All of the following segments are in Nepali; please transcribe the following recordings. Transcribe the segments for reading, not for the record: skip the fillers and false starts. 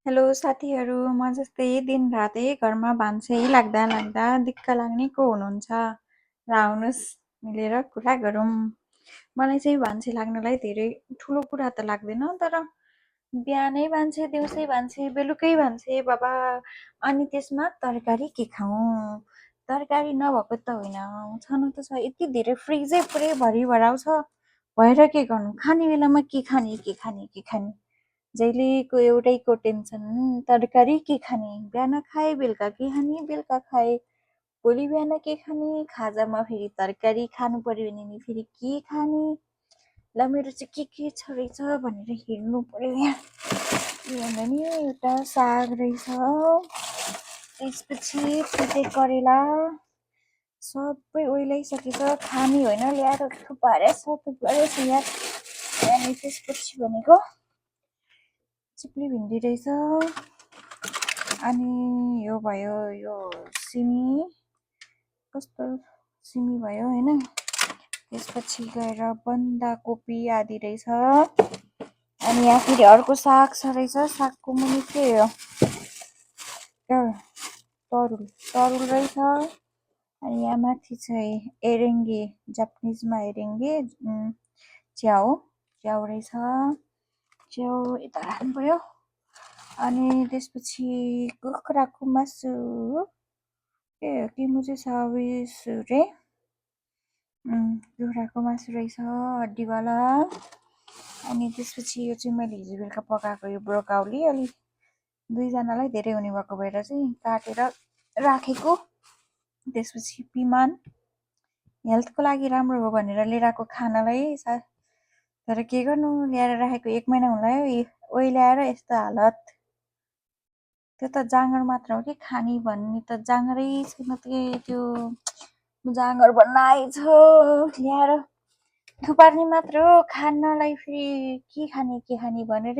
हेलो साथीहरू, म जस्तै दिनरातै घरमा भान्सै लाग्दा लाग्दा दिक्क लाग्ने को हुनुहुन्छ? र आउनुहोस् मिलेर कुरा गरौँ। मलाई चाहिँ भान्से लाग्नलाई धेरै ठुलो कुरा त लाग्दैन, तर बिहानै भान्से, दिउँसै भान्से, बेलुकै भान्से बाबा। अनि त्यसमा तरकारी के खाऊँ? तरकारी नभएको त होइन, छनु त छ, यति धेरै फ्रिजै पुरै भरिभराउ छ। भएर के गर्नु? खाने बेलामा के खाने के खाने के खाने जहिलेको एउटैको टेन्सन, तरकारी के खाने? बिहान खाए बेलुका के खाने? बेलुका खाए भोलि बिहान के खाने? खाजामा फेरि तरकारी खानु पर्यो भने नि फेरि के खाने? ल मेरो चाहिँ के छ रहेछ भनेर हेर्नु पर्यो यहाँ। के भन्दा नि एउटा साग रहेछ, त्यसपछि फिटे करेला, सबै ओइलाइसकेछ, खाने होइन ल्याएर थुपारे छ यार। अनि त्यसपछि भनेको चिप्ली भिन्डी रहेछ, अनि यो भयो, यो सिमी, कस्तो सिमी भयो होइन। त्यसपछि गएर बन्दाकोपी आदि रहेछ। अनि यहाँ फेरि अर्को साग छ रहेछ, सागको मुनि के हो, तरुल रहेछ। अनि यहाँ माथि चाहिँ एरेङ्गे, जापानिजमा एरेङ्गे च्याउ रहेछ, च्याउ यता राख्नु पर्यो। अनि त्यसपछि कुखुराको मासु के मुझे साविस रे कुखुराको मासु रहेछ, हड्डीवाला। अनि त्यसपछि यो चाहिँ मैले हिजो बेलुका पकाएको यो ब्रोकाउली, अलि दुईजनालाई धेरै हुने भएको भएर चाहिँ काटेर राखेको। त्यसपछि पिमान, हेल्थको लागि राम्रो हो भनेर लिएर आएको खानालाई, तर के गर्नु, ल्याएर राखेको 1 महिना हुन लाग्यो, ओइलाएर यस्तो हालत। त्यो त जाँगर मात्र हो कि खाने भन्ने त जाँगरै छैन। त्यो जाँगर भन्न आएछ, ल्याएर थुपार्ने मात्र हो, खानालाई फेरि के खाने भनेर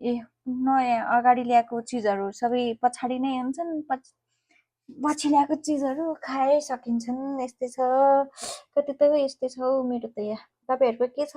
नयाँ अगाडि ल्याएको चिजहरू सबै पछाडि नै हुन्छन्, पछि ल्याएको चिजहरू खाए सकिन्छन्। यस्तै छ, कति त यस्तै छ मेरो त यहाँ। तपाईँहरूको के छ?